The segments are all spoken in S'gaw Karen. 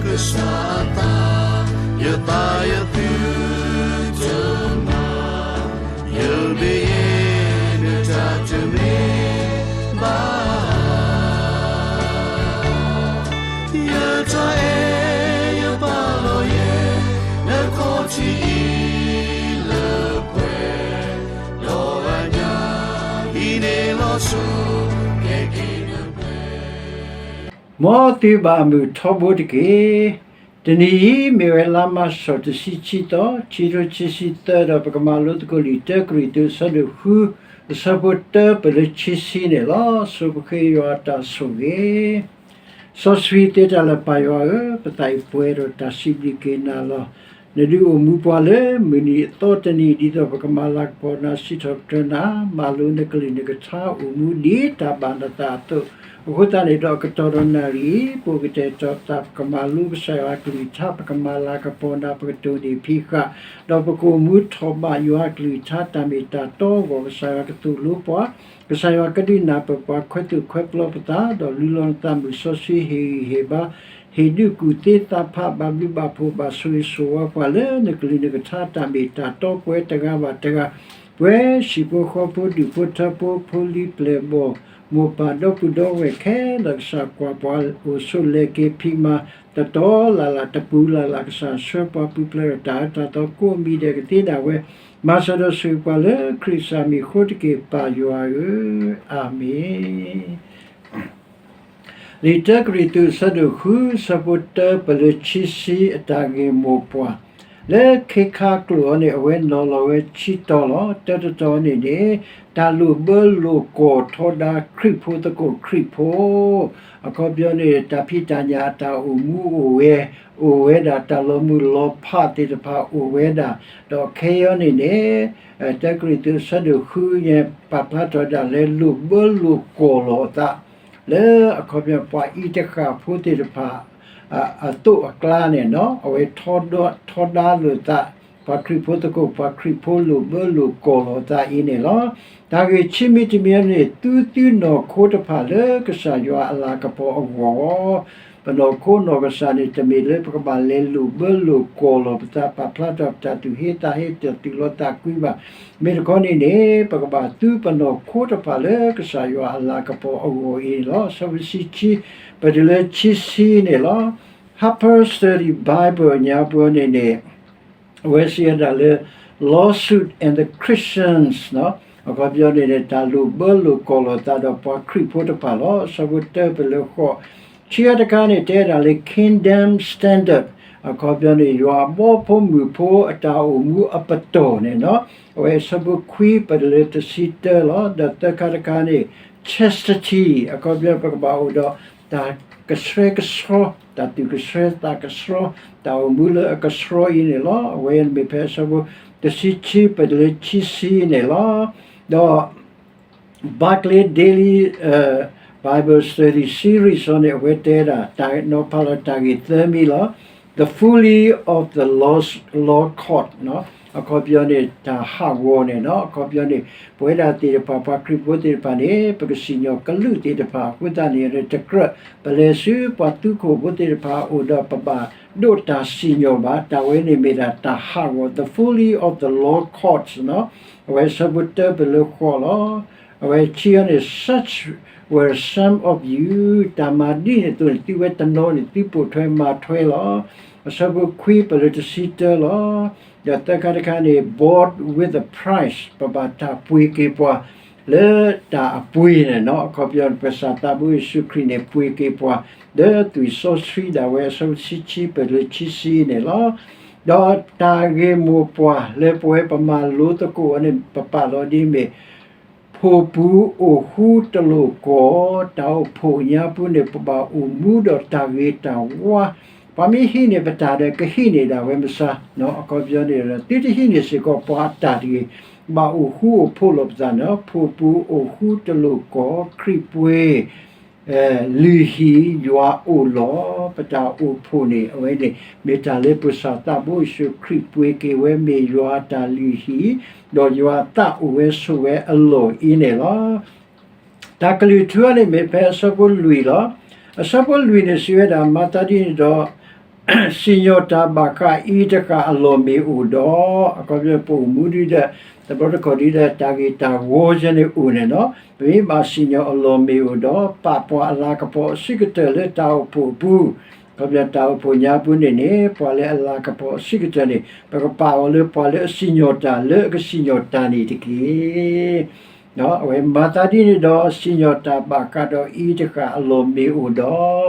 ကစၢ်အသး, ယသးယသုတမၤ, ယမ့ၢ်ယဲနတၢ်တမ့ၢ် ဘၣ်, ယတၢ်အဲၣ်ယပာ်လီၤယဲ နခီၣ်ထံးအံၤလၢပှဲၤ, ဒီးအညၣ်အံၤန့ၣ်လီၤဆီ ကဲက့ၤနပှဲၤ. မ်သုဘၣ်မုာ်ထီဘိတက့ၢ်. တနံၤအံၤ မ့ၢ်ဝဲလါမးရှးတဆံခံသီ, ခံကထိခံဆံသၢ ဒီးပကမၤလိသကိးလံာ်တၢကရံၣ်သူး အဆၢဒိၣ်ဃု အဆၢဖိတၢပလၢခံဆံန့ၣ်လီၤ. ဆိပဃ့ယွၤအတၢ်ဆိၣ်ဂ့ၤ စီဆှံသ့တၢ်လၢပၢ်ယွၤဧၢ, ပသးအံၤပှဲၤဒီးတၢ်စံးဘျုးက့ၤနၤလီၤ. နဒုးအိၣ်မူပှၤလၢမုၢ်နံၤအသီတနံၤ ဒ်သိးပကမၤလၤကပီၤနၤ စံးထီၣ်ပတြၢၤနၤ မၤလိနကလုၢ်နကထါ အိၣ်မူဒ်တၢ်ဘၣ်နသးအသိး, အဃိသတးန့ၣ်ဒီး အကတီၢ်ဒီးနၣ်ရံၣ်အံၤ ပအိၣ်ကတဲာ်ကတီၤသးပကမၤလိကစၢ်ယွၤအကလုၢ်ကထါ ပကမၤလၤကပီၤနၤ ပကတိၢ်နီၣ်ဖံးဃာ်, ဒီးပကအိၣ်မူထီၣ်ဘးယွၤအကလုၢ်ကထါ တၢ်မ့ၢ်တၢ်တီအဂီၢ် ကစၢ်ယွၤကသိၣ်လိပှၤ ကစၢ်ယွၤကဒုးနၢ်ပၢၢ်ပှၤ ခွဲးသူၣ်ခွဲးပျီပသး ဒီးလူလီၤနသးမုၢ်စီဆှံ ဟ့ၣ်ဂံၢ်ဟ့ၣ်ဘါ ဟ့ၣ်ဒုးကူၣ်သ့သးဖး ဘၣ်ဘျုးဘၣ်ဖှိၣ် ဘၣ်ဆိၣ်ဂ့ၤဆိၣ်ဝါပှၤလၢနကလုၢ်နကထါ တၢ်မ့ၢ်တၢ်တီပှဲၤတဂၤဘၣ်တဂၤ ပှဲၤဟံၣ်ဖိဃီဖိ ဒူၣ်ဖိထၢဖိ ဖိလံၤပျဲၢ်ဘီၣ် မိၢ်ပၢ်ဒီပုၢ်ဒီဝဲၢ်ခဲလၢာ် ကစၢ်ကွၢ်ပှၤအိၣ်ဆိးလဲၤက့ၤဖံးမၤ တတီၤလၢ်လၢ် တပူၤလၢ်လၢ် ကစၢ်ဆှၢပှၤပူၤဖျဲးဒီးတၢ်အၢတၢ်သီ ကိးမံၤဒဲးကသ့ဒၣ်ဝဲ မၤစၢၤဒီးဆိၣ်ဂ့ၤပှၤလၢခရံာ်ကစၢ်မံၤအဃိတက့ၢ် ပၢ်ယွၤဧၢ, အၤမ့ၣ်. လံာ်တၢကရံၣ်သူး အဆၢဒိၣ်ဃု အဆၢဖိတၢပလၢခံဆံ အတၢ်ဂ့ၢ်မိၢ်ပှၢ် လၢခ့ခါကျိာ်အံၤန့ၣ် အဝဲနီၤလီၤဝဲခံတီၤလီၤ. တၢတတီၤန့ၣ်န့ၣ် တၢ်လိာ်ဘၢလိာ်ကွီၢ်ထီဒါခရံာ်ဖိသကိးခရံာ်ဖိ အခီပညီန့ၣ် တၢ်ဖံးတၢ်ညၣ်အတၢ်အိၣ်မူအိၣ်ဝဲ အိၣ်ဝဲဒၣ် တၢ်လီၤမုၢ်လီၤဖးသ့ၣ်တဖၣ်အိၣ်ဝဲဒၣ်, ဒီးခဲအံၤန့ၣ်န့ၣ် တၢကရံၣ်သူး အဆၢဒိၣ်ဃုန့ၣ် ပာ်ဖျါထီၣ်ဒၣ်လၢ လိာ်ဘၢလိာ်ကွီၢ်လိာ်အသး လၢအခီပညီ ပှၤအံၤတဃၣ်ဖိသ့ၣ်တဖၣ် အသိးအကျါန့ၣ် အဝဲထီဒါလိာ်သး ပှၤခရံာ်ဖိသကိး ပှၤခရံာ်ဖိလိာ်ဘၢလိာ်ကွီၢ်လိာ်သးအံၤန့ၣ်လီၤ. တၢ်ဂ့ၢ်ခံမံၤတမံၤန့ၣ် သူသုနီၢ်ခိတဖၣ်လၢကစၢ်ယွၤအလၤကပီၤအဂီၢ် ပနီၢ်ခိနီၢ်ကစၢ်န့ၣ် တမ့ၢ်လၢပကဘၣ်လဲၤလိာ်ဘၢလိာ်ကွီၢ်လိာ်ပသး ပာ်ဖျါထီၣ်ပတၢ်သူၣ်ဟ့သးဟ့ တၢ်သူၣ်လီသးကွံဘၣ်. မ့ၢ်တခီန့ၣ်န့ၣ် ပကဘၣ်သူပနီၢ်ခိတဖၣ်လၢကစၢ်ယွၤအလၤကပီၤအဂီၢ်အံၤန့ၣ်လီၤ. အဆၢဖိတဆံခံ ပတုၤလၢခံဆံန့ၣ်လီၤ. Harper Study Bible ညါပှၤန့ၣ်န့ၣ် အဝဲစံးဝဲဒၣ်လၢ Lawsuit and the Christians အခီပညီန့ၣ်န့ၣ် တၢ်လိာ်ဘၢလိာ်ကွီၢ်လိာ်သးဒီးပှၤခရံာ်ဖိတဖၣ်လီၤ. အဆၢဖိတၢပလၢဃိး ခံခါတခါန့ၣ် တဲဒၣ်လၢ Kingdom Standard အခီပညီန့ၣ် ယွၤအဘီဖိမုၢ်ဖိအတၢ်အိၣ်မူအပတီၢ်န့ၣ် အဝဲအဆၢဖိခွံ ပတုၤလၢတဆံတၢလီၤ. ဒီးသၢခါတခါန့ၣ် chastity အခီပညီ ပကဘၣ်အိၣ်ဒီး တၢ်ကဆှဲကဆှီ, တၢ်သူၣ်ကဆှီသးကဆှီ, တၢ်အိၣ်မူလၢအကဆှီအံၤန့ၣ်လီၤ. အဝဲမ့ၢ်ဖဲအဆၢဖိ တဆံခံ ပတုၤလၢခံဆံန့ၣ်လီၤ. ဒီး Barclay Daily Bible Study Series အံၤန့ၣ် အဝဲတဲဒၣ် တၢ်နီၤဖးလီၤတၢ်ဂ့ၢ်သၢမံၤလီၤ. The folly of the law, law court အခီပညီန့ၣ် တၢ်ဟးဂီၤန့ၣ် အခီပညီန့ၣ် ပဝဲဒၣ်သ့ၣ်တဖၣ် ပှၤခရံာ်ဖိသ့ၣ်တဖၣ်န့ၣ် ပကစံၣ်ညီၣ်ကလုာ်သ့ၣ်တဖၣ် အဃိသတးန့ၣ် တကြၢး ပလဲၤဆူပှၤသူခိၣ်ဖိသ့ၣ်တဖၣ်အအိၣ်ဒီး ပဘၣ်ဒိးတၢ်စံၣ်ညီၣ်ဘၣ်. တၢ်ဝဲန့ၣ်မ့ၢ်ဒၣ်တၢ်ဟးဂီၤ the folly of the law courts အဝဲဆၢဖိတၢပလၢဃိးလီၤ. အဝဲခံန့ၣ် such were some of you တၢ်မၤဒ်န့ၣ်အသိးန့ၣ် သုဝဲတနီၤန့ၣ် သုပိာ်ထွဲမၤထွဲလီၤ. အဆၢဖိခွံ ပတုၤလၢတဆံတၢလီၤ. ဒီးသၢခါတခါန့ၣ် bought with a price ပဘၣ်တၢ်ပှ့ၤက့ၤပှၤ လၢတၢ်အပှ့ၤန့ၣ် အခီပညီန့ၣ် ပကစၢ်သးဘိယ့ၣ်ၡူးခရံာ်န့ၣ် ပှ့ၤက့ၤပှၤ လၢသွံၣ်စီဆှံဒၣ်ဝဲ အဆၢဖိတဆံခံ ပတုၤလၢခံဆံန့ၣ်လီၤ. ဒီးတၢ်ဂ့ၢ်မိၢ်ပှၢ်လၢပဝဲပမၤလိသကိးအီၤန့ၣ် ပပာ်လီၤဒ်မ့ၢ် ဖိပူၤအိၣ်ဃူတလိာ်ကွီၢ်, တၢ်အိၣ်ဖှိၣ်ညါပူၤန့ၣ် ပဘၣ်အိၣ်မူဒီးတၢ်ဂ့ၤတၢ်ဝါ. ပှၤမ့ၢ်ဟံးန့ၢ်ပတၢ်ဒီး ကဟံးန့ၢ်ဒၣ်ဝဲမဆါ, အခီပညီန့ၣ် သုတဟံးန့ၢ်စ့ၢ်ကီးပှၤအတၢ်တဂ့ၤ, ဘၣ်အိၣ်ဃူအိၣ်ဖှိၣ်လိာ်ပသးန့ၣ် ဖိပူၤအိၣ်ဃူတလိာ်ကွီၢ်, ခရံာ်ပှ့ၤ လုၢ်ဟံၣ်ယွၤအိၣ်လီၤ. ပတၢ်အိၣ်ဖှိၣ်န့ၣ် အဝဲန့ၣ် မ့ၢ်တၢ်လၢပကစၢ်သးဘိယ့ၣ်ၡူးခရံာ်ပှ့ၤက့ၤဝဲ မ့ၢ်ယွၤအတၢ်လုၢ်ဟံၣ်, ဒီးယွၤအသးအိၣ်ဝဲဆိးဝဲအလီၢ်အံၤန့ၣ်လီၤ. တၢ်ကလုၢ်ထူန့ၣ်မ့ၢ်ဖဲအဆၢဖိလွံၢ်လီၤ. အဆၢဖိလွံၢ်န့ၣ်စံးဝဲဒၣ် မၤသးဒ်န့ၣ်ဒီး စံၣ်ညီၣ်တၢ်ဘၣ်ဃးအံၤတဃာ်အလီၢ်မ့ၢ်အိၣ်ဒီး အခီပညီပအိၣ်မူဒ်ဒီး တဘျီတခီၣ်ဒ်ဒီး တၢ်ဂ့ၢ်တၢ်ဝီယဲန့ၣ်အိၣ်န့ၣ်လီၤ. ပမ့ၢ်ဘၣ်စံၣ်ညီၣ်အလီၢ်မ့ၢ်အိၣ်ဒီး ပာ်ပှၤအလၤကပီၤအဆံးကတၢၢ်လၢတၢ်အိၣ်ဖှိၣ်အပူၤ, အခီပညီတၢ်အိၣ်ဖှိၣ်ညါပူၤန့ၣ်န့ၣ် ပှၤလၢအလၤကပီၤအဆံးကတၢၢ်န့ၣ် ပကပာ်အီၤလၢပှၤလၢအစံၣ်ညီၣ်တၢ်လၢအကစံၣ်ညီၣ်တၢ်န့ၣ်တက့ၢ်. အဝဲမၤသးဒ်န့ၣ်ဒီး စံၣ်ညီၣ်တၢ်ဘၣ်ဃးဒီးအံၤတဃာ်အလီၢ်မ့ၢ်အိၣ်ဒီး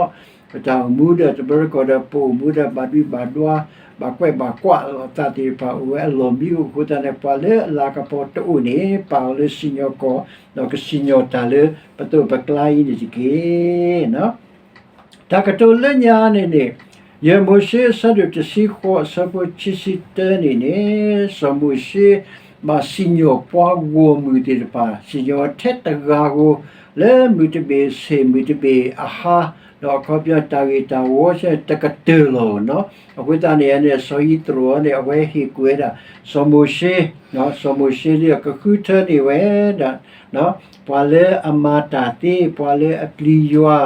ပတၢ်အိၣ်မူဒီး တဘျီတခီၣ်ဒီး ပအိၣ်မူဒီး ဘၣ်ဒုဘၣ်ဒွါ ဘၣ်ကွဲးဘၣ်ကွးလိာ်အသးသ့ၣ်တဖၣ် အိၣ်ဝဲအလီၢ်မ့ၢ်အိၣ်အဃိသတးန့ၣ် ပှၤလၢအလၤကပီၤတအိၣ်န့ၣ် ပာ်အီၤလၢစံၣ်ညီၣ်ကွီၢ် ဒီးကစံၣ်ညီၣ်တၢ်လၢ ပသိးပကျါအံၤန့ၣ်တက့ၢ်. တၢ်ကတိၤလၢညါန့ၣ်န့ၣ် ယဲၢ်မိၤၡ့အဆၢဒိၣ်တဆံဃိးအဆၢဖိခံဆံတၢန့ၣ်န့ၣ် စီၤမိၤၡ့ ဘၣ်စံၣ်ညီၣ်ပှၤဂီၢ်မုၢ်သ့ၣ်တဖၣ် စံၣ်ညီၣ်ထဲတဂၤဧိၤ လၢမုၢ်တဘ့ၣ်ဆ့ၣ်မုၢ်တဘ့ၣ်အဟါ, ဒီးအခီပညီတၢ်ဂ့ၢ်တၢ်ဝီဆဲတကတၢၢ်လီၤနီၤ. အဃိသတးန့ၣ်န့ၣ် စီၤယံးသရိာ်န့ၣ် အဝဲဟ့ၣ်ကွံာ်ဝဲဒၣ် စီၤမိၤၡ့, စီၤမိၤၡ့လၢကဃုထၢန့ၢ်ဝဲဒၣ် ပှၤလၢအမၤတၢ်သ့, ပှၤလၢအပျံၤယွၤ,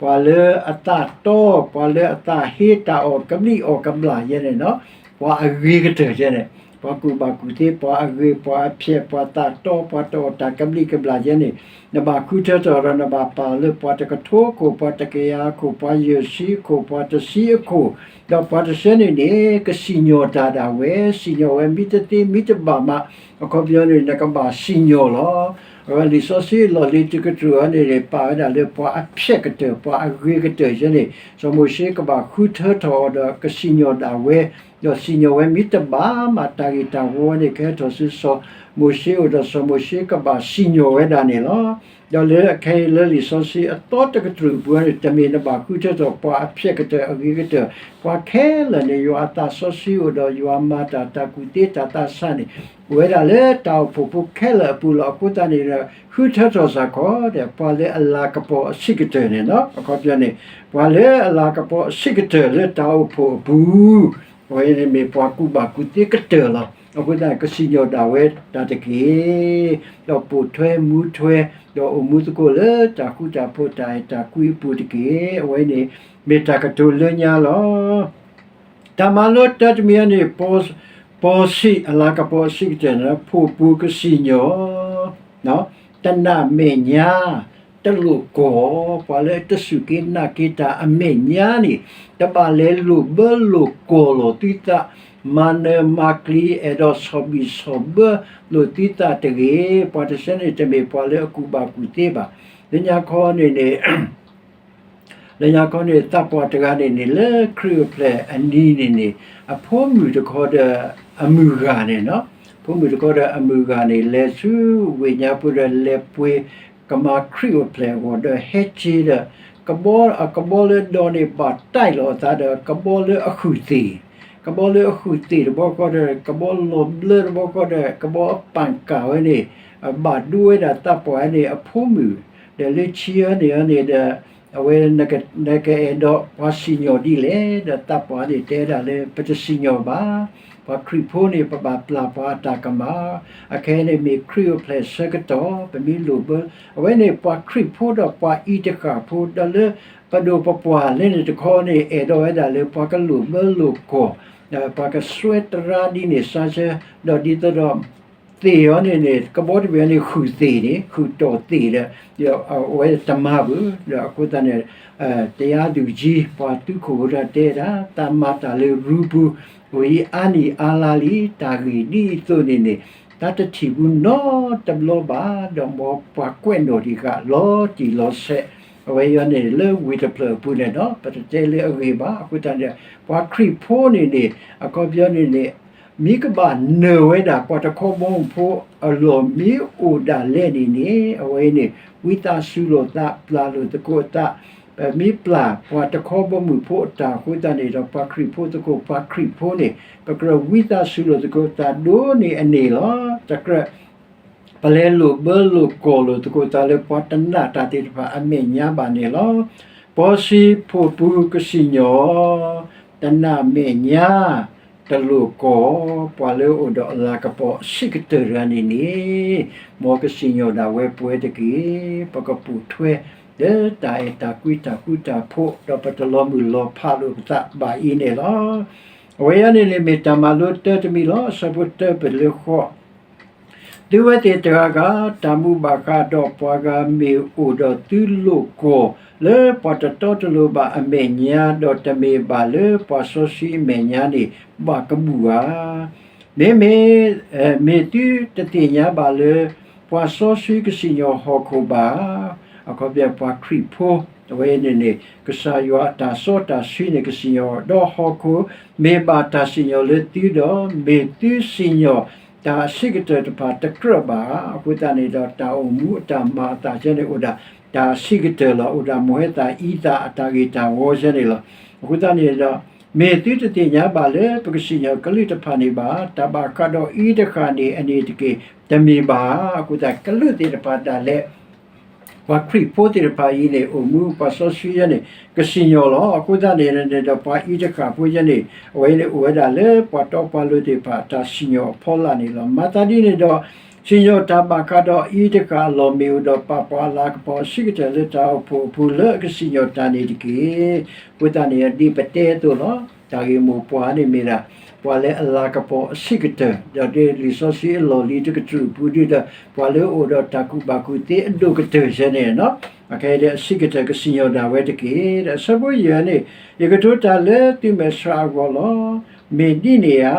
ပှၤလၢအသးတီ, ပှၤလၢအသးဟ့တၢ်အီၣ်ကဘျံးအီၣ်ကဘျၣ်ယဲန့ၣ်နီၤ, ပှၤအဂ့ၤကတၢၢ်ယဲန့ၣ်, ပှၤကူၣ်ဘၣ်ကူၣ်သ့, ပှၤအဂ့ၤ, ပှၤအဖျဲး, ပှၤသးတီ, ပှၤတအီၣ်တၢ်ကဘျံးကဘျၣ်ယဲန့ၣ်, နဘၣ်ဃုထၢထီၣ်ဒီး နဘၣ်ပာ်လၢပှၤတကထိအခိၣ်, ပှၤတကယၤအခိၣ်, ပှၤယဲၢ်ဆံအခိၣ်, ပှၤတဆံအခိၣ်, ဒီးပှၤတဆၢန့ၣ်န့ၣ် ကစံၣ်ညီၣ်တၢ်ဒၣ်ဝဲ, စံၣ်ညီၣ်ဝဲမ့ၢ်တသ့မ့ၢ်တဘၣ်မး, အခီပညီန့ၣ် နကဘၣ်စံၣ်ညီၣ်လီၤ. အဝဲလံာ်စီဆှံအလီၢ်လံၤတကတြူၢ်အံၤန့ၣ်န့ၣ် ပာ်ဝဲဒၣ်လၢပှၤအဖျဲးကတၢၢ် ပှၤအဂ့ၤကတၢၢ်ယဲန့ၣ် စီၤမိၤၡ့ကဘၣ်ဃုထၢထီၣ်အီၤဒီးကစံၣ်ညီၣ်ဒၣ်ဝဲ, ဒီးစံၣ်ညီၣ်ဝဲမ့ၢ်တဘၣ်မး တၢ်ဂ့ၢ်တၢ်ဝီန့ၣ် ကဟဲထီၣ်ဆူစီၤမိၤၡ့အအိၣ်ဒီး စီၤမိၤၡ့ကဘၣ်စံၣ်ညီၣ်ဝဲဒၣ်န့ၣ်လီၤ. ဒီးလၢအခဲအံၤလၢလံာ်စီဆှံအသီတကတြူၢ်အပူၤန့ၣ် တမ့ၢ်နဘၣ်ဃုထၢထီၣ်ပှၤအဖျဲးကတၢၢ်အဂ့ၤကတၢၢ်, ပှၤခဲလၢာ်န့ၣ် ယွၤအသးစီဆှံအိၣ်ဒီးယွၤမၤတၢ် တၢ်ကူၣ်သ့တၢ်သးဆးန့ၣ် အိၣ်ဝဲဒၣ်လၢတၢ်အိၣ်ဖှိၣ်ဖိခဲလၢာ်အပူၤလီၤ. အဃိသတးန့ၣ်ဒီး ဃုထၢထီၣ်စ့ၢ်ကီးဒီး ပှၤလၢအလၤကပီၤအဆံးကတၢၢ်န့ၣ်လီၤ. အခီပညီန့ၣ် ပှၤလၢအလၤကပီၤအဆံးကတၢၢ်လၢတၢ်အိၣ်ဖှိၣ်အပူၤ အဝဲန့ၣ်မ့ၢ်ပှၤကူၣ်ဘၣ်ကူၣ်သ့ကတၢၢ်လီၤ. အဃိသတး ကစံၣ်ညီၣ်ဒၣ်ဝဲတၢ်တက့ၢ်. ဒီးပိာ်ထွဲမူထွဲ, ဒီးအိၣ်မူသကိးလၢတၢ်ဃူတၢ်ဖိးတၢ်အဲၣ်တၢ်ကွံအပူၤတက့ၢ်. အဝဲန့ၣ် မ့ၢ်တၢ်ကတိၤလၢညါလီၤ. တၢ်မၤလိတၢ်တမံၤအံၤန့ၣ် ပီၤဆံးအလၤကပီၤအဆံးကတၢၢ်န့ၣ် ဖိၣ်ပူၤကစံၣ်ညီၣ် တနာ်မဲာ်ညါ, တလိၣ်ကီၢ်, ပှၤလၢအတစူၢ်က့ၤနာ်က့ၤတၢ်အမဲာ်ညါန့ၣ် တဘၣ်လဲၤလိၣ်ဘၢလိၣ်ကီၢ်လိာ်သုသး, မၤနၢၤမၤကျံၤ အဲၣ်ဒိးဆီၣ်ဘံၣ်ဆီၣ်ဘၢလိာ်သုသးတဂ့ၤ. ပှၤတဆၢန့ၣ် တမ့ၢ်ပှၤလၢအကူၣ်ဘၣ်ကူၣ်သ့ဘၣ်. လၢညါခီန့ၣ်န့ၣ် လၢညါခီန့ၣ် သးပှၢ်တဂၤန့ၣ်န့ၣ် လၢခရံာ်အိၣ်ဖျဲၣ်အနံၤန့ၣ်န့ၣ် အဖိမုၣ်တခီဒီးအမုၢ်ဂၤန့ၣ်နီၤ, ဖိမုၣ်တခီဒီးအမုၢ်ဂၤန့ၣ် လဲၤဆူဝ့ၢ်ညါပူၤဒီး လဲၤပှ့ၤကမၤခရံာ်အိၣ်ဖျဲၣ်အဂီၢ်ဒီး ဟဲက့ၤဒီး ကဘီ အကဘီလၢဒိးန့ၣ် ဘၣ်တၢ်လီၤအသးဒီး ကဘီလၢအဃုာ်သ့ၣ်, ကဘီလၢအဃုာ်သ့ၣ်တဘျီဃီဒီး ကဘီလီၤဘျၢတဘျီဃီဒီး ကဘီအပၣ်ကၣ်ဝဲန့ၣ် ဘၣ်ဒိဝဲဒၣ်သးပှၢ်န့ၣ်အဖိမုၣ်, ဒီးလၢခံန့ၣ်န့ၣ်ဒီး အဝဲ နကအဲၣ်ဒိးပှၤစံၣ်ညီၣ်ဒ်လဲၣ်, ဒီးသးပှၢ်န့ၣ်တဲဒၣ်လၢ ပတစံၣ်ညီၣ်ဘၣ်, ပှၤခရံာ်ဖိန့ၣ် ပဘၣ်ပျၢ်ပှၤအတၢ်ကမၣ်, အခဲအံၤန့ၣ်မ့ၢ်ခရံာ်အိၣ်ဖျဲၣ်ဆၢကတီၢ် ပမ့ၢ်လိၣ်ဘၢ, အဝဲန့ၣ် ပှၤခရံာ်ဖိဒီးပှၤအံၤတဃၣ်ဖိ ဒီးလၢပဒိၣ်ပပှၢ်လၢန့ၣ်တခီန့ၣ် အဲၣ်ဒိးဝဲဒၣ်လၢပှၤကလိၣ်ဘၢလိၣ်ကီၢ်, ပှၤကစွဲတရါဒ်န့ၣ်စါဆၢ, ဒီးဒ်သိးဒီး သ့ၣ်အီၤန့ၣ်န့ၣ် ကဘီတဘ့ၣ်အံၤန့ၣ် ဃုာ်သ့ၣ်န့ၣ် ဃုာ်တီၢ်သ့ၣ်ဒီး အဝဲတမၤဘၣ်, ဒီးအဃိသတးန့ၣ် တရားသူကြီး ပှၤသုးခိၣ်ဖိတၢ်တဲဒၣ် တၢ်မၤတၢ်လၢရူပူၤ အိၣ်အံၤအါနံၣ်အါလါလံ, တၢ်ဂ့ၢ်ဒ်အံၤအသိးန့ၣ်န့ၣ် တၢ်တထံၣ်ဘူးနီတဘျီဘၣ်, ဒီးမ်ပှၤကွဲးနီၣ်တံၢ်ဃာ်လီၤတံၢ်လီၤဆဲး, အဝဲအံၤန့ၣ် လၢဝ့ၢ်တဖျၢၣ်အပူၤန့ၣ်ဒီး ပတတဲလၢအဂ့ၤဘၣ်, အဃိသတးန့ၣ် ပှၤခရံာ်ဖိန့ၣ်န့ၣ် အခီပညီန့ၣ်န့ၣ် မ့ၢ်ကဘၣ်နၢၤဝဲဒၣ်ပှၤတခီဘီမုၢ်ဖိအလီၢ်မ့ၢ်အိၣ်ဒၣ်လဲာ်န့ၣ်န့ၣ် အဝဲအံၤန့ၣ် ဝံသးစူၤလိာ်သး ပျၢ်လိာ်သကိးအသး, ပမ့ၢ်ပျၢ်ပှၤတခီဘီမုၢ်ဖိအတၢ်အဃိသတးန့ၣ်ဒီး ပှၤခရံာ်ဖိသကိး ပှၤခရံာ်ဖိန့ၣ် ပကြၢးဝံသးစူၤလိာ်သကိးသးဒိၣ်န့ၢ်အန့ၣ်လီၤ. တကြၢး ပလဲၤလိၣ်ဘၢလိၣ်ကီၢ်လိာ်သကိးသးလၢပှၤတနာ်တၢ်သ့ၣ်တဖၣ်အမဲာ်ညါဘၣ်န့ၣ်လီၤ. ပီၤစံး ဖိၣ်ပူၤကစံၣ်ညီၣ်, တနာ်မဲာ်ညါ, တလိၣ်ကီၢ်, ပှၤလၢအအိၣ်ဒီးအလၤကပီၤအဆံးကတၢၢ်တဂၤန့ၣ်န့ၣ် မ်ကစံၣ်ညီၣ်ဒၣ်ဝဲပဝဲတက့ၢ်. ပကပိာ်ထွဲ လၢတၢ်အဲၣ်တၢ်ကွံတၢ်ဃူတၢ်ဖိး ဒီးပတလီၤမုၢ်လီၤဖးလိာ်ပသးဘၣ်အံၤန့ၣ်လီၤ. အဝဲအံၤန့ၣ်န့ၣ် မ့ၢ်တၢ်မၤလိတၢတမံၤလီၤ. အဆၢဖိတၢပလၢဃီ သုဝဲသ့ၣ်တဂၤဂၤ တၢ်မူဘၣ်ဃးဒီးပှၤဂၤမ့ၢ်အိၣ်ဒီးသုလိၣ်ကီၢ် လၢပှၤတတီတလိၤဘၣ်အမဲာ်ညါ ဒီးတမ့ၢ်ဘၣ်လၢပှၤစီဆှံအမဲာ်ညါန့ၣ် ဘၣ်ကဘူၣ်ဧါ. မ့မ့ၢ် မ့ၢ်သုတသ့ၣ်ညါဘၣ်လၢ ပှၤစီဆှံကစံၣ်ညီၣ်ဟီၣ်ခိၣ်ဘၣ်ဧါ. အခီပညီပှၤခရံာ်ဖိ အဝဲန့ၣ်န့ၣ် ကစၢ်ယွၤအတၢ်စီတၢ်ဆှံန့ၣ် ကစံၣ်ညီၣ်ဒီးဟီၣ်ခိၣ် မ့ၢ်ဘၣ်တၢ်စံၣ်ညီၣ်လၢသုဒီး မ့ၢ်သုစံၣ်ညီၣ် တၢ်အဆံးကတၢၢ်တဖၣ်တကြၢးဘၣ်ဧါ. အဃိသတးန့ၣ်ဒီး တၢ်အိၣ်မူအတၢ်မၤအသးဆၢန့ၣ် အိၣ်ဒၣ်တၢ်အဆံးကတၢၢ်လီၤ. အိၣ်ဒၣ်မိၢ်ဟဲသးအံသးအတၢ်ဂ့ၢ်တၢ်ဝီဆၢန့ၣ်လီၤ. အဃိသတးန့ၣ်ဒီး မ့ၢ်သုတသ့ၣ်ညါဘၣ်လၢ ပကစံၣ်ညီၣ်ကလုာ်တဖၣ်န့ၣ်ဘၣ်, တၢ်ဘၣ်ဃးဒီးအံၤတဃၣ်န့ၣ် အန့ၣ်တက့ၢ် တမ့ၢ်ဘၣ်ဧါ. အဃိသတးကလုာ်သ့ၣ်တဖၣ်ဒၣ်လဲာ် ပှၤခရံာ်ဖိသ့ၣ်တဖၣ်အံၤန့ၣ် အိၣ်မူပှၤစီဆှံယဲန့ၣ် ကစံၣ်ညီၣ်လီၤ. အဃိသတးန့ၣ်ဒီး ပှၤအံၤတဃၣ်ဖိယဲန့ၣ် အဝဲန့ၣ်အိၣ်ဝဲဒၣ်လၢပှၤတီပှၤလိၤသ့ၣ်တဖၣ် တၢ်စံၣ်ညီၣ်အဖီလာ်န့ၣ်လီၤ. မၤသးဒ်န့ၣ်ဒီး စံၣ်ညီၣ်တၢ်ဘၣ်ဃးဒီးအံၤတဃၣ်အလီၢ် မ့ၢ်အိၣ်ဒီးပာ်ပှၤအလၤကပီၤအဆံးကတၢၢ်လၢတၢ်အိၣ်ဖှိၣ်အပူၤလၢအကစံၣ်ညီၣ်တၢ်န့ၣ်တက့ၢ်. အဃိသတးန့ၣ် ဒ်ပတဲအသိးလီၤ. တၢ်ဂ့ၢ်မိၢ်ပှၢ်န့ၣ်မ့ၢ်ဒၣ် ပှၤလၢအလၤကပီၤအဆံးကတၢၢ်, ဒီးဒ်လံာ်စီဆှံအလီၢ်လံၤတကတြူၢ်အပူၤဒ်ဒီး ပှၤလၢအအိၣ်ဒီးတၢ်ကူၣ်ဘၣ်ကူၣ်သ့အဒိၣ်ကတၢၢ်ဆၢန့ၣ်လီၤ. အခဲအံၤဒီးအဆံးကတၢၢ်ကစံၣ်ညီၣ်ဒၣ်ဝဲတက့ၢ်. ဒီးအဆၢဖိယဲၢ်န့ၣ် ယကတိၤတၢ်လၢသုမဲာ်ဆှးအဂီၢ်လီၤ. မ့ၢ်ဒ်န့ၣ်ဧါ.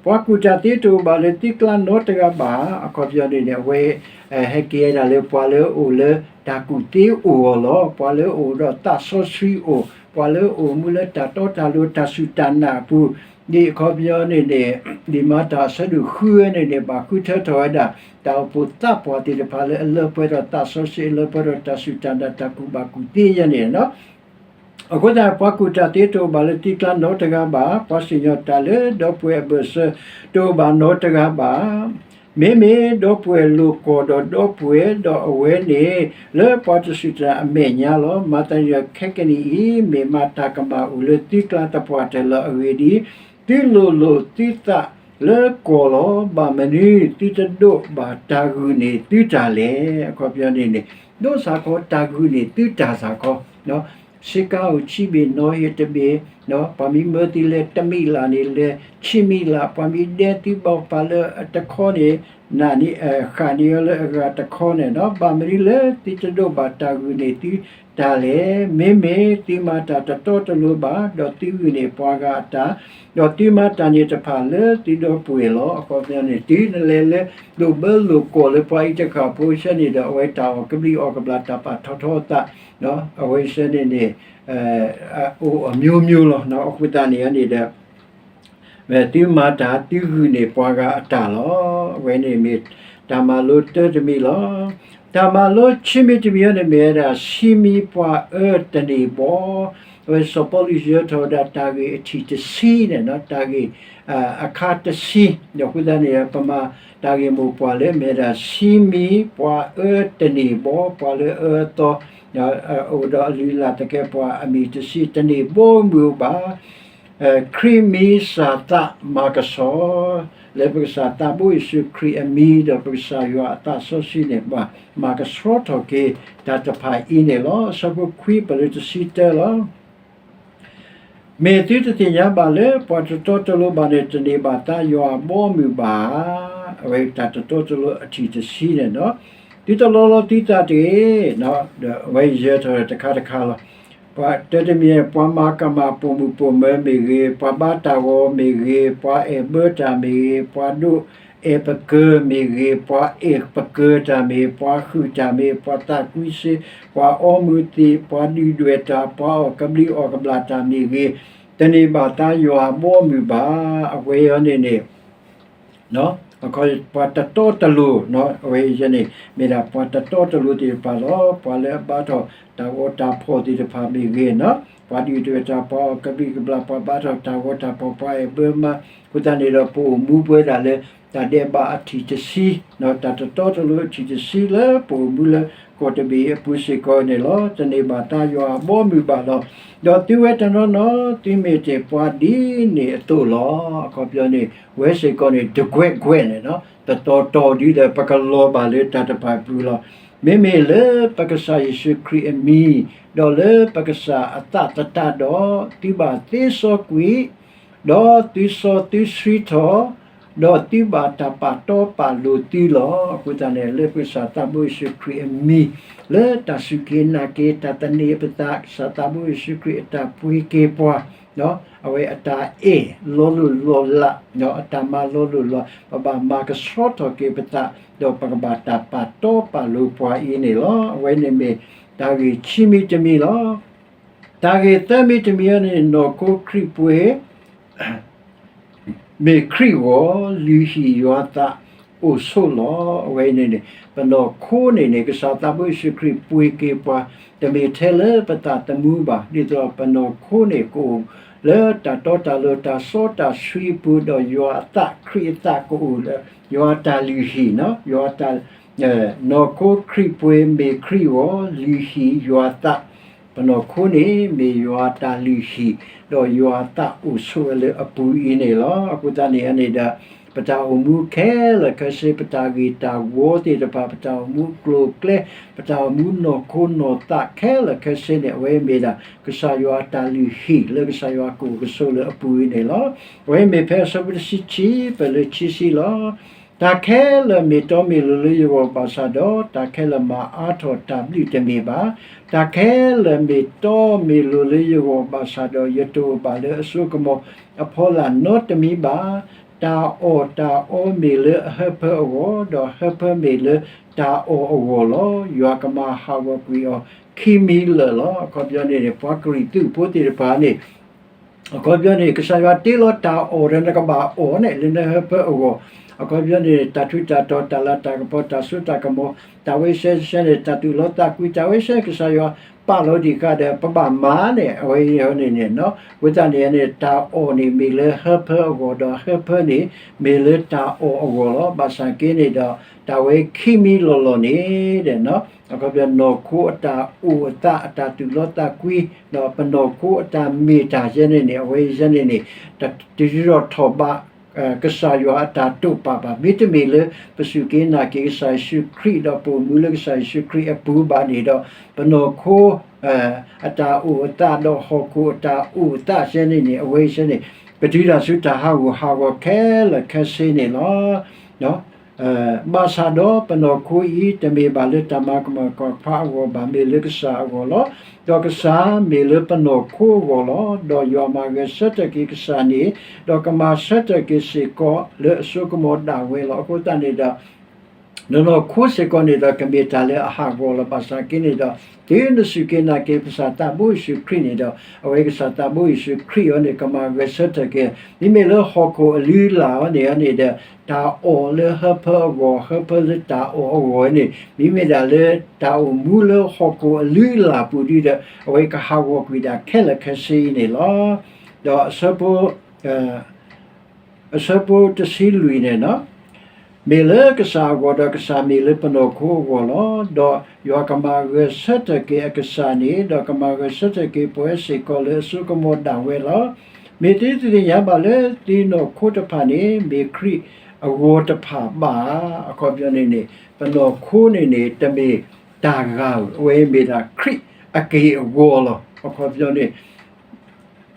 ပှၤကူၣ်တၢ်သ့တအိၣ်ဘၣ်လၢသုကျါနီတဂၤဘၣ်. အခီပညီန့ၣ်န့ၣ် အဝဲ ဟဲက့ၤဝဲဒၣ်လၢပှၤလၢအအိၣ်လၢတၢ်ကူၣ်သ့အအိၣ်အဂီၢ်လီၤ. ပှၤလၢအအိၣ်ဒီးသးစီဆှံအိၣ်, ပှၤလၢအအိၣ်မူလၢတၢ်တီတၢ်လိၤတၢ်စူၢ်တၢ်နာ်အပူၤ, ဒ်အခီပညီန့ၣ်န့ၣ် ဒ်မၤတၢ်အဆၢဒိၣ်ဃုဝဲန့ၣ်န့ၣ် ဘၣ်ဃုထၢထီၣ်ဝဲဒၣ် တၢ်အိၣ်ဖှိၣ်သးပှၢ်သ့ၣ်တဖၣ်လၢအလၢပှဲၤဒီးသးစီဆှံ အလၢပှဲၤဒီးတၢ်စူၢ်တၢ်နာ် တၢ်ကူၣ်ဘၣ်ကူၣ်သ့ယဲန့ၣ်လီၤ. အဃိသတး ပှၤကူၣ်တၢ်သ့တအိၣ်ဘၣ်လၢသုကျါနီတဂၤဘၣ်, ပှၤစံၣ်ညီၣ်တၢ်လၢဒီပုၢ်ဝဲၢ်အဘၢၣ်စၢၤတအိၣ်ဘၣ်နီတဂၤဘၣ်. မ့မ့ၢ်ဒီပုၢ်ဝဲၢ်လိာ်ကွီၢ်ဒီးဒီပုၢ်ဝဲၢ်ဒီးအဝဲန့ၣ် လၢပှၤတစူၢ်တၢ်အမဲာ်ညါလီၤ. မၤသးဒ်န့ၣ်ဒီး ခဲကနံၣ်အံၤ မ့ၢ်မၤတၢ်ကမၣ်အိၣ်လၢသုကျါသပှၢ်တၢၢ်လၢအဂ့ၢ်ဒ်အံၤ, သုလိၣ်လိာ်သုသးလၢကီၢ်လီၤ. ဘၣ်မနုၤသုတဒိးဘၣ်တၢ်ဂုာ်န့ၢ်သုတၢ်လဲၣ်. အခီပညီန့ၣ်န့ၣ် ဒိးစ့ၢ်ကီးတၢ်ဂုာ်န့ၢ်သုတၢ်စ့ၢ်ကီး ဆ့ကၤအိၣ်ဆံးဘ့ၣ်နီၢ်ဟ့ၣ်တဘ့ၣ်, ပှၤမ့ၢ်မၢသုလဲၤတမံးလၢ်န့ၣ် လဲၤဆံမံးလၢ်, ပှၤမ့ၢ်ဒဲသုဘၣ်ပာ်လၢအတခီန့ၣ် နန့ၣ် ဃၣ်န့ၢ်အီၤလၢအဂၤတခီန့ၣ်လီၤ. ဘၣ်မနုၤလၢသုတဒိးဘၣ်တၢ်ဂုာ်န့ၢ်သုတၢ်လဲၣ်. မ့မ့ၢ်သုမၤတၢ်တတီတလိၤဘၣ် ဒီးသုဂုာ်န့ၢ်ပှၤဂၤအတၢ်, ဒီးသုမၤတၢ်န့ၣ်တဖၣ်လၢသုဒီပုၢ်ဝဲၢ်လီၤ. အခီပညီန့ၣ် တုၤနလဲၤလၢလိၣ်ဘၢလိၣ်ကွီၢ်လၢပှၤအံၤတဃၣ်ဖိဆၢန့ၣ်ဒီး အဝဲတၢ်အီၣ်ကဘျံးအီၣ်ကဘျၣ် တၢ်ပာ်ထီၣ်ထီအသး အဝဲဆၢန့ၣ်န့ၣ် အိၣ်အမျိုးမျိုးလီၤ. အဃိသတးန့ၣ်န့ၣ်ဒီး သုမၤတၢ်သုဂုာ်န့ၢ်ပှၤဂၤအတၢ်လီၤ. အဝဲန့ၣ်မ့ၢ်တၢ်မၤလိတၢတမံၤလီၤ. တၢ်မၤလိခံမံၤတမံၤအံၤန့ၣ်မ့ၢ်ဝဲဒၣ် ဆံမံၤပှၤအၢတန့ၢ်ဘီ, အဝဲစီၤပီလူးယၢၤထီၣ်ဝဲဒၣ်တၢ်ဂ့ၢ်အထံၣ်တဆံန့ၣ် တၢ်ဂ့ၢ် အခါတဆံ, ဒီးအဃိသတးန့ၣ် ပမၤတၢ်ဂ့ၢ်မိၢ်ပှၢ်လၢမ့ၢ်ဝဲဒၣ် ဆံမံၤပှၤအၢတန့ၢ်ဘီ, ပှၤလၢအအၢအသီ အိၣ်ဒီးအလုၢ်အလၢ်သကဲးပဝးအမံၤတဆံတန့ၢ်ဘီမုၢ်အိၣ်ဘၣ်. ခရံာ်မံၤစၢ်သးမၤကဆှီ လၢပကစၢ်သးဘိယ့ၣ်ၡူးခရံာ်အမံၤ ဒီးပကစၢ်ယွၤအသးစီဆှံန့ၣ် ဘၣ်မၤကဆှီထီၣ်က့ၤတၢ်တဖၣ်အံၤန့ၣ်လီၤ. အဆၢဖိခွံပလၢတဆံတၢလီၤ. မ့ၢ်သုတသ့ၣ်ညါဘၣ်လၢ ပှၤတတီတလိၤဘၣ်န့ၣ် တန့ၢ်ဘၣ်သါယွၤအဘီအမုၢ်ဘၣ်. အဝဲတၢ်တတီတလိၤအထံၣ်တဆံန့ၣ်လီၤ. သုတလီလီသုသးတဂ့ၤ, ဒီးအဝဲယၢၤထီၣ်တခါတခါလီၤ. ပှၤတၢတမံၤ ပှၤမၤကမၣ်ပိာ်မုၣ်ပိာ်မၢၤမ့ၢ်ဂ့ၤ, ပှၤဘါတၢ်ဂီၤမ့ၢ်ဂ့ၤ, ပှၤအဲၣ်ဘၢတၢ်မ့ၢ်ဂ့ၤ, ပှၤဒိးအဲၣ်ပကၢၤမ့ၢ်ဂ့ၤ, ပှၤအဲၣ်ပကၢၤတၢ်မ့ၢ်, ပှၤဟုၣ်တၢ်မ့ၢ်, ပှၤသးကွံစ့, ပှၤအီမူၤသံး, ပှၤဒုၣ်ဒွဲၣ်တၢ်, ပှၤအီၣ်ကဘျံးအီၣ်ကဘျၣ်တၢ်မ့ၢ်ဂ့ၤ, တန့ၢ်ဘၣ်သါယွၤအဘီအမုၢ်ဘၣ်. အဝဲအံၤန့ၣ်န့ၣ် ပှၤတတီတလိၤ, အဝဲအံၤန့ၣ် မ့ၢ်ဒၣ်ပှၤတတီတလိၤသ့ၣ်တဖၣ်လီၤ. ပှၤလၢအဘါထီၣ်တၢ်ဂီၤတၢ်ဖီၣ်သ့ၣ်တဖၣ်မ့ၢ်ဂ့ၤ, ပှၤဒုၣ်ဒွဲၣ်တၢ်, ပှၤအီၣ်ကဘျံးကဘျၣ်, ပှၤဘါထီၣ်တၢ်ဂီၤတၢ်ဖီၣ်, ပှၤအဲၣ်ဘၢမါ, အဃိသတးန့ၣ်ဒီး ပအိၣ်မူပဝဲဒၣ်လၢ တၢ်ဒဲးဘးအထံၣ်တဆံ, တၢ်တတီတလိၤအထံၣ်တဆံလၢပအိၣ်မူလၢကီၢ်တဘ့ၣ်အပူၤစ့ၢ်ကီးန့ၣ်လီၤ. တန့ၢ်ဘၣ်သါယွၤအဘီအမုၢ်ဘၣ်လီၤ. ဒီးသုဝဲတနီၤနီၤ သုမ့ၢ်တ့ၢ်ပှၤဒ်န့ၣ်အသိးလီၤ. အခီပညီန့ၣ် ဝဲစ့ၢ်ကီးန့ၣ် တကွဲးကွဲးန့ၣ်လီၤ. တတီတီဒ်ဒီး ပကလီၤဘၣ်လၢတၢ်တဖၣ်အပူၤလီၤ. မ့မ့ၢ်လၢပကစၢ်ယ့ၣ်ၡူးခရံာ်အမံၤ, ဒီးလၢပကစၢ်အသးသတးဒီး, သုဘၣ်သ့စီကွံာ်, ဒီးသုစီသုဆှံထီၣ်, ဒီးသုဘၣ်တၢ်ပာ်တီပာ်လိၤသုလီၤ. အဃိသတးန့ၣ် လၢပကစၢ်သးဘိယ့ၣ်ၡူးခရံာ်အမံၤ, လၢတၢ်စူၢ်က့ၤနာ်က့ၤ တၢ်သန့ၤပသး ကစၢ်သးဘိယ့ၣ်ၡူးခရံာ်အတၢ်ပှ့ၤက့ၤပှၤ အဝဲအတၢ်အဲၣ်လီၤလိၢ်လီၤလး, အတၢ်မၤလီၤလိၢ်လီၤ, ပဘၣ်မၤကဆှီထီၣ်က့ၤပသး, ဒီးပကဘၣ်တၢ်ပာ်တီပာ်လိၤပှၤအံၤန့ၣ်လီၤ. အဝဲန့ၣ်မ့ၢ်တၢ်ဂ့ၢ်ခံမံၤတမံၤလီၤ. တၢ်ဂ့ၢ်သၢမံၤတမံၤန့ၣ် နီၢ်ခိခရံာ်ပှ့ၤ မ့ၢ်ခရံာ်အဂီၢ်, လုၢ်ဟံၣ်ယွၤသးအိၣ်ဆိးလီၤ. အဝဲန့ၣ်န့ၣ် ပနီၢ်ခိန့ၣ်န့ၣ် ကစၢ်သးဘိယ့ၣ်ၡူးခရံာ်ပှ့ၤက့ၤပှၤ, တမ့ၢ်ထဲလၢပသးသမူဘၣ်, ဒ်သိးပနီၢ်ခိန့ၣ်ကအိၣ်လၢတၢ်တီတၢ်လိၤ တၢ်စီတၢ်ဆှံအပူၤ, ဒီးယွၤအသး ခရံာ်အသးကအိၣ်လၢ ယွၤအတၢ်လုၢ်ဟံၣ်, ယွၤအတၢ် နီၢ်ခိခရံာ်ပှ့ၤမ့ၢ်ခရံာ်အဂီၢ်, လုၢ်ဟံၣ်ယွၤအသး, ပနီၢ်ခိန့ၣ် မ့ၢ်ယွၤအတၢ်လုၢ်ဟံၣ်, ဒီးယွၤအသးအိၣ်ဆိးဝဲလၢအပူၤအံၤန့ၣ်လီၤ. အဃိသတးန့ၣ်န့ၣ်ဒီး ပတၢ်အိၣ်မူခဲလၢာ်ခဲဆ့, ပတၢ်ဂ့ၢ်တၢ်ဝီသ့ၣ်တဖၣ်, ပတၢ်အိၣ်မူအကျိၤအကျဲ, ပတၢ်အိၣ်မူနီၢ်ခိနီၢ်သးခဲလၢာ်ခဲဆ့န့ၣ် အဝဲမ့ၢ်ဒၣ် ကစၢ်ယွၤအတၢ်လုၢ်ဟံၣ် လၢကစၢ်ယွၤကအိၣ်ကဆိးလၢအပူၤအံၤန့ၣ်လီၤ. အဝဲမ့ၢ်ဖဲအဆၢဖိတဆံခံ ပၢၢ်လၢခံဆံလီၤ. တၢ်ခဲလၢာ်မ့ၢ်တီမ့ၢ်လိၤလၢယဂီၢ်ဘၣ်ဆၣ်ဒီး, တၢ်ခဲလၢာ်မၤအါထီၣ်တၢ်ဘျုးတမ့ၢ်ဘၣ်. တၢ်ခဲလၢာ်မ့ၢ်တီမ့ၢ်လိၤလၢယဂီၢ်ဘၣ်ဆၣ်ဒီး, ယတအိၣ်ဘၣ်လၢအစိကမီၤအဖီလာ်နီတမံၤဘၣ်. တၢ်အီၣ်တၢ်အီမ့ၢ်လၢအဟၢဖၢအဂီၢ်, ဒီးဟၢဖၢမ့ၢ်လၢတၢ်အီၣ်အဂီၢ်လီၤ. ယွၤကမၤဟးဂီၤကွံာ်အီၤခံမံၤလၢာ်လီၤ. အခီပညီန့ၣ်န့ၣ် ပှၤကရံၣ်သူးဖိသ့ၣ်တဖၣ်န့ၣ် အခီပညီန့ၣ် ကစၢ်ယွၤတ့လီၤတၢ်အီၣ်ဒီးနကဘၣ်အီၣ်န့ၣ် လၢနဟၢဖၢအဂီၢ်, အခီပညီန့ၣ် တၢ်ထူးတၢ်တီၤ တၢ်လၤတၢ်ကပီၤ တၢ်စိတၢ်ကမီၤ တၢ်ဝဲစဲစဲန့ၣ် တၢ်သူၣ်လီသးကွံ တၢ်ဝဲစဲ ကစၢ်ယွၤပာ်လီၤဒံးဃာ်ဒီး ပဘၣ်မၤန့ၣ် အဝဲအံၤန့ၣ်န့ၣ် အဃိသတးန့ၣ်န့ၣ် တၢ်အီၣ်န့ၣ်မ့ၢ်လၢဟၢဖၢအဂီၢ် ဒီးဟၢဖၢန့ၣ် မ့ၢ်လၢတၢ်အီၣ်အဂီၢ်လီၤ. ဘၣ်ဆၣ်က့န့ၣ်ဒီး တၢ်ဝဲခံမံၤလီၤလီၤန့ၣ် အခီပညီ နီၢ်ခိအတၢ်အိၣ်အသး အတၢ်သူၣ်လီသးကွံ ဒီးပနီၢ်ခိအတၢ်မ့ၢ်တၢ်ယဲန့ၣ်န့ၣ် အဝဲယဲန့ၣ်န့ၣ် တတုၤထီၣ်ထီၣ်ဘး ကစၢ်ယွၤအတၢ်တိာ်ပာ်ဘၣ်. မ့တမ့ၢ်လၢပစူၢ်က့ၤနာ်က့ၤကစၢ်ယ့ၣ်ၡူးခရံာ် ဒီးပအိၣ်မူလၢကစၢ်ယ့ၣ်ၡူးခရံာ်အပူၤဘၣ်န့ၣ်ဒီး ပနီၢ်ခိ အတၢ်အိၣ်အသး ဒီးဟီၣ်ခိၣ်အတၢ်အိၣ်အသးယဲန့ၣ်န့ၣ် အဝဲယဲန့ၣ် ပတုၤတၢ်ဆူတၢ်ဟးဂူာ်ဟးဂီၤခဲလၢာ်ခဲဆ့န့ၣ်လီၤ. ဘၣ်ဆၣ်ဒီးပနီၢ်ခိအံၤ တမ့ၢ်ဘၣ်လၢတၢ်မၤကမၣ်ကွၢ်ခွါအဂီၢ်ဘၣ်, မ့ၢ်လၢကစၢ်အဂီၢ်လီၤ. ဒီးကစၢ်မ့ၢ်လၢပနီၢ်ခိအဂီၢ်လီၤ. ဒီးယွၤမၤဂဲၤဆၢထၢၣ်က့ၤကစၢ်န့ၣ်, ဒီးကမၤဆၢထၢၣ်က့ၤစ့ၢ်ကီးလၢအစိကမီၤဒၣ်ဝဲလီၤ. အဃိသတးန့ၣ်ဒီး နနီၢ်ခိစ့ၢ်ကီးန့ၣ်ဒီး ကမ့ၢ်တၢ်လၢအဟးဂီၤလီၤ. ဘၣ်ဆၣ်က့န့ၣ်ဒီး တုၤနစူၢ်က့ၤနာ်က့ၤကစၢ်သးဘိယ့ၣ်ၡူးခရံာ်န့ၣ်ဒီး အဝဲကစၢ်သးဘိယ့ၣ်ၡူးခရံာ်အံၤန့ၣ် ကမၤဂဲၤဆၢထၢၣ်က့ၤ, မ့မ့ၢ်လၢဟီၣ်ခိၣ်အလုၢ်အလၢ်အံၤန့ၣ်ဒီး တၢ်အီၣ်လၢဟၢဖၢအဂီၢ်, ဟၢဖၢလၢတၢ်အီၣ်အဂီၢ်န့ၣ် မ့မ့ၢ်ဒၣ်လၢတၢ်အိၣ်မူလၢဟီၣ်ခိၣ်အလုၢ်အလၢ်ပူၤဒ်ဒီး အဝဲကဟးဂီၤကွံာ်ဒၣ်ခဲလၢာ်ခဲဆ့အံၤန့ၣ်လီၤ. ဒီးအဆၢဖိ အဆၢဖိတဆံလွံၢ်န့ၣ်, မ့ၢ်လၢကစၢ်အဂီၢ် ဒီးကစၢ်မ့ၢ်လၢပနီၢ်ခိအဂီၢ်လီၤ. ဒီးယွၤကမၤဂဲၤဆၢထၢၣ်က့ၤအကစၢ်န့ၣ်, ဒီးကမၤဂဲၤဆၢထၢၣ်က့ၤပဝဲစ့ၢ်ကီးလၢအစိကမီၤဒၣ်ဝဲလီၤ. မ့ၢ်သုတသ့ၣ်ညါဘၣ်လၢသုနီၢ်ခိတဖၣ်န့ၣ် မ့ၢ်ခရံာ်အဂီၤတဖၣ်ဘၣ်. အခီပညီန့ၣ်န့ၣ် ပနီၢ်ခိန့ၣ်န့ၣ် တမ့ၢ်တၢ်ဂၤဧိၤ, အဝဲမ့ၢ်ဒၣ်ခရံာ်အက့ၢ်အဂီၤလီၤ. အခီပညီန့ၣ်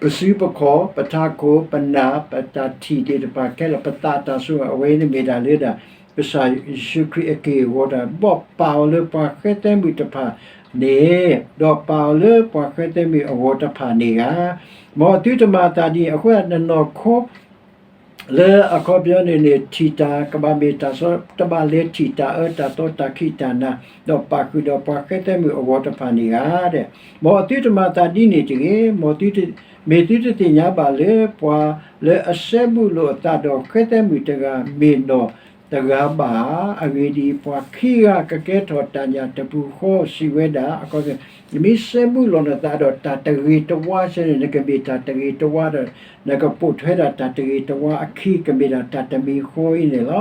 ပစုပခီၣ်, ပထးခိၣ်, ပနၢ်, ပတၢ်ထံၣ်သ့ၣ်တဖၣ်ခဲလၢာ်, ပသးတၢ်ဆိၣ်ဂ့ၤ အဝဲန့ၣ်မ့ၢ်ဒၣ်လၢဒၣ် ကစၢ်ယ့ၣ်ၡူးခရံာ်အက့ၢ်အဂီၤတၢ်, ဘၣ်ပာ်အီၤလၢပှၤဃဲသဲမုၣ်တဖၣ်န့ၣ်, ဒီးပာ်အီၤလၢပှၤဃဲသဲမုၣ်အဂီၢ်တဖၣ်န့ၣ်ဧါ. မ်အသုတမၤအသးဒ်အံၤ, အဃိနနီၢ်ခိ လၢအခီပညီန့ၣ်န့ၣ် ထံၣ်တၢ်ကဘၣ်မ့ၢ်တၢ်စီ, တဘၣ်လဲၤထံၣ်တၢ်အၢတၢ်သီတၢ်ခံးတၢ်နၤ, ဒီးပာ်ဃုာ်ဒီးပှၤဃဲသဲမုၣ်အဂီၢ်တဖၣ်န့ၣ်ဧါ. မ်အသုတမၤသးဒ်န့ၣ်တဂ့ၤ, မ်သုတ, မ့ၢ်သုတသ့ၣ်ညါဘၣ်လၢ ပှၤလၢအစဲဘူးလိာ်အသးဒီးဃဲသဲမုၣ်တဂၤ မ့ၢ်နီၢ်တဂၤဘၣ်ဧါ. အဂ့ၢ်ဒ်အံၤ, ပှၤခံဂၤကကဲထီၣ်တၢ်ညၣ်တပူၤဃီ စံးဝဲဒၣ်, အခီပညီ နမ့ၢ်စဲဘူးလိာ်နသးဒီးတၢ်တဂ့ၤတဝါစဲန့ၣ် နကမ့ၢ်တၢ်တဂ့ၤတဝါဒီး နကပိာ်ထွဲဒၣ်တၢ်တဂ့ၤတဝါအခံ ကမ့ၢ်ဒၣ်တၢ်တမံၤဃီအံၤန့ၣ်လီၤ.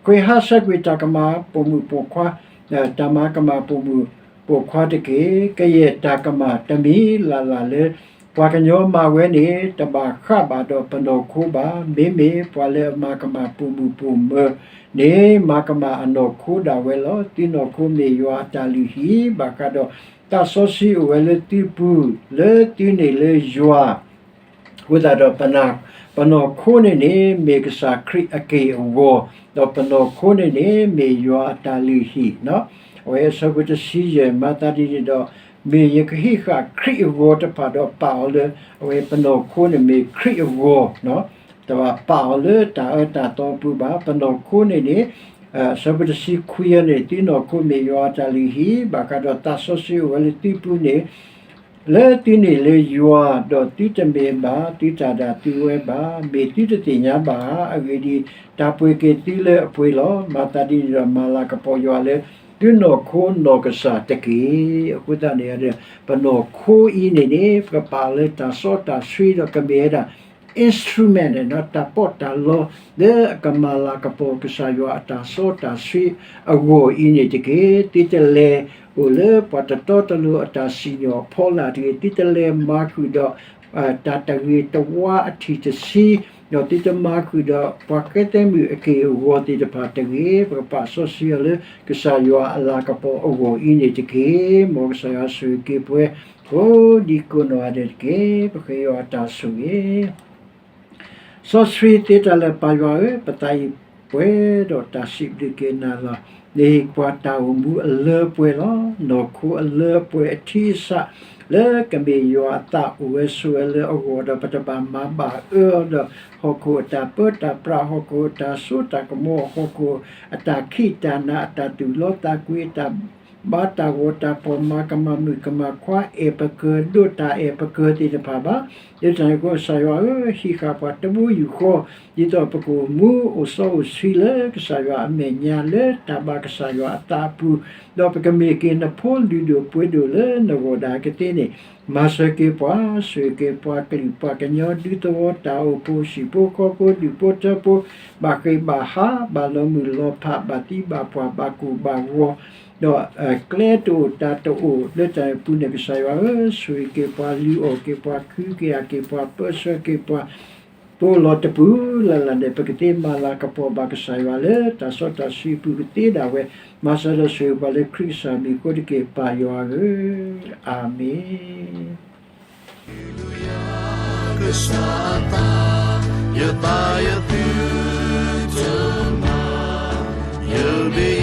ခွံ, ဟးဆှဲးကွံာ်တၢ်ကမၣ်ပိာ်မုၣ်ပိာ်ခွါ, တၢ်မၤကမၣ်ပိာ်မုၣ်ပိာ်ခွါတက့ၢ်. ကယဲၢ်တၢ်ကမၣ်တမံၤလၢ်လၢ်လၢ ပှၤကညီမၤဝဲန့ၣ် တဘၣ်ဃးဘၣ်ဒီးပနီၢ်ခိဘၣ်. မ့မ့ၢ်ပှၤလၢအမၤကမၣ်ပိာ်မုၣ်ပိာ်မၢၤန့ၣ် မၤကမၣ်အနီၢ်ခိဒၣ်ဝဲလီၤ. သုနီၢ်ခိမ့ၢ်ယွၤအတၢ်လုၢ်ဟံၣ် ဘၣ်ဃးဒီးတၢ်စီဆှံအိၣ်ဝဲလၢသုပူၤ လၢသုန့ၢ်လၢယွၤ အဃိသတးဒီး ပနီၢ်ခိန့ၣ်န့ၣ် မ့ၢ်ကစၢ်ခရံာ်အက့ၢ်အဂီၤ, ဒီးပနီၢ်ခိန့ၣ်န့ၣ် မ့ၢ်ယွၤအတၢ်လုၢ်ဟံၣ်, အဝဲအဆၢဖိတဆံယဲၢ် မၤသးဒ်န့ၣ်ဒီး မ့ၢ်ယကဟံးဃာ်ခရံာ်အဂီၤတဖၣ်ဒီးပာ်အီၤလၢ အဝဲပနီၢ်ခိန့ၣ်မ့ၢ်ခရံာ်အဂီၤ, တဘၣ်ပာ်အီၤလၢတၢ်အၢတၢ်သီပူၤဘၣ်. ပနီၢ်ခိန့ၣ်န့ၣ် အဆၢဖိတဆံခွံန့ၣ် သုနီၢ်ခိမ့ၢ်ယွၤအတၢ်လုၢ်ဟံၣ် ဘၣ်ဃးဒီးတၢ်စီဆှံအိၣ်ဝဲလၢသုပူၤန့ၣ် လၢသုန့ၢ်လၢယွၤ, ဒီးသုတမ့ၢ်ဘၣ်သုတၢ်ဒၣ်သုဝဲဘၣ်, မ့ၢ်သုတသ့ၣ်ညါဘၣ်ဧါ. အဂ့ၢ်ဒ်အံၤ, တၢ်ပှ့ၤက့ၤသုလၢအပှ့ၤလီၤ. မၤသးဒ်န့ၣ်ဒီး မၤလၤကပီၤယွၤလၢသုနီၢ်ခိနီၢ်ကစၢ်တက့ၢ်. အဃိသတးန့ၣ် ပနီၢ်ခိအံၤန့ၣ်န့ၣ် ပကပာ်လၢတၢ်စီတၢ်ဆှံဒီးကမ့ၢ်ဝဲဒၣ် instrument တၢ်ပီးတၢ်လီ လၢအကမၤလၤကပီၤကစၢ်ယွၤအတၢ်စီတၢ်ဆှံအဂီၢ်အံၤန့ၣ်တက့ၢ်. သုတလဲၤအိၣ်လၢပှၤတတီတလိၤအတၢ်စံၣ်ညီၣ်အဖီလာ်တဂ့ၤ, သုတလဲၤမၤဃုာ်ဒီး တၢ်တဂ့ၤတဝါအထံၣ်တဆံ, ဒီးသုတမၤဃုာ်ဒီးပှၤဃဲသဲမုၣ်အက့ၢ်အဂီၤသ့ၣ်တဖၣ်တဂ့ၤ, ပကပာ်စီဆှံအီၤလၢကစၢ်ယွၤအလၤကပီၤအဂီၢ်အံၤန့ၣ်တက့ၢ်. မ်ကစၢ်ယွၤဆိၣ်ဂ့ၤက့ၤပှၤ ကိးဒံကိးနီၢ်ဂၤဒဲးတက့ၢ်. ပဃ့ယွၤအတၢ်ဆိၣ်ဂ့ၤ စီဆှံသ့တၢ်လၢာ်ပၢ်ယွၤဧၢ, ပသးအံၤပှဲၤဒီးတၢ်စံးဘျုးက့ၤနၤလီၤ. နဟ့ၣ်ပှၤတၢ်အိၣ်မူအလၢပှဲၤလီၤ. နီၢ်ခိအလၢအပှဲၤအထံအဆး လၢကမ့ၢ်ယွၤအသးအိၣ်ဝဲဆိးဝဲလၢအဂီၢ်ဒီး ပတဘၣ်မၤဘၣ်အၢအီၤဒီး ဟီၣ်ခိၣ်အတၢ်ပၢတၢ်ပြး, ဟီၣ်ခိၣ်အတၢ်စိတၢ်ကမီၤ, ဟီၣ်ခိၣ်အတၢ်ခံးတၢ်နၤ, အတၢ်သူၣ်လီသးကွံ, အတၢ် ဘါတၢ်ဂီၤတၢ်ဖီၣ်, မၤကမၣ်မုၣ်ကမၣ်ခွါ, အဲၣ်ပကၢၤ, ဒိးတၢ်အဲၣ်ပကၢၤသ့ၣ်တဖၣ်ဘၣ်. လၢတၢ်န့ၣ်အဃိ ကစၢ်ယွၤဧၢ, ဟံးဃာ်ပှၤတဘိယူၢ်ဃီ, ဒ်သိးပကအိၣ်မူအိၣ်စီအိၣ်ဆှံလၢကစၢ်ယွၤအမဲာ်ညါ လၢတၢ်ဘၣ်ကစၢ်ယွၤအသးအပူၤ, ဒီးပကမ့ၢ်က့ၤနဖိလုၢ်ဒိၣ်ပှ့ၤဒိၣ်လၢနဂီၢ်ဒၣ်ကသ့န့ၣ်, မၤစၢၤက့ၤပှၤ, ဆိၣ်ဂ့ၤက့ၤပှၤကလုာ်ပှၤကညီ, ဒူသဝီတၢ်အိၣ်ဖှိၣ်ဟံၣ်ဖိဃီဖိ, ဒူၣ်ဖိထၢဖိ, ဘၣ်ဃ့ၢ်ဘၣ်ဟး, ဘၣ်လီၤမုၢ်လီၤဖး, ဘၣ်သံဘၣ်ပှၢ်, ဘၣ်ကိၢ်ဘၣ်ဂီၤ, ဒီးကျဲတအိၣ်တၢ်တအိၣ် လၢတၢ်ပူၤန့ၣ် ကစၢ်ယွၤဧၢ, ဆိၣ်ဂ့ၤက့ၤပှၤ, လုၢ်အီၣ်က့ၤပှၤ, ခုကယာ်က့ၤပှၤ, ပၢဆှၢက့ၤပှၤ, ပအိၣ်လီၤတပူၤလၢ်လၢ်န့ၣ် ပကသ့မၤလၤကပီၤဘၣ်ကစၢ်ယွၤလၢတၢ်စီတၢ်ဆှံအပူၤကသ့ဒၣ်ဝဲ, မၤစၢၤဒီးဆိၣ်ဂ့ၤပှၤလၢခရံာ်ကစၢ်မံၤအဃိတက့ၢ်, ပၢ်ယွၤဧၢ, အၤမ့ၣ်. ကစၢ်အသး, ယသးယသုတမၤ, ယမ့ၢ်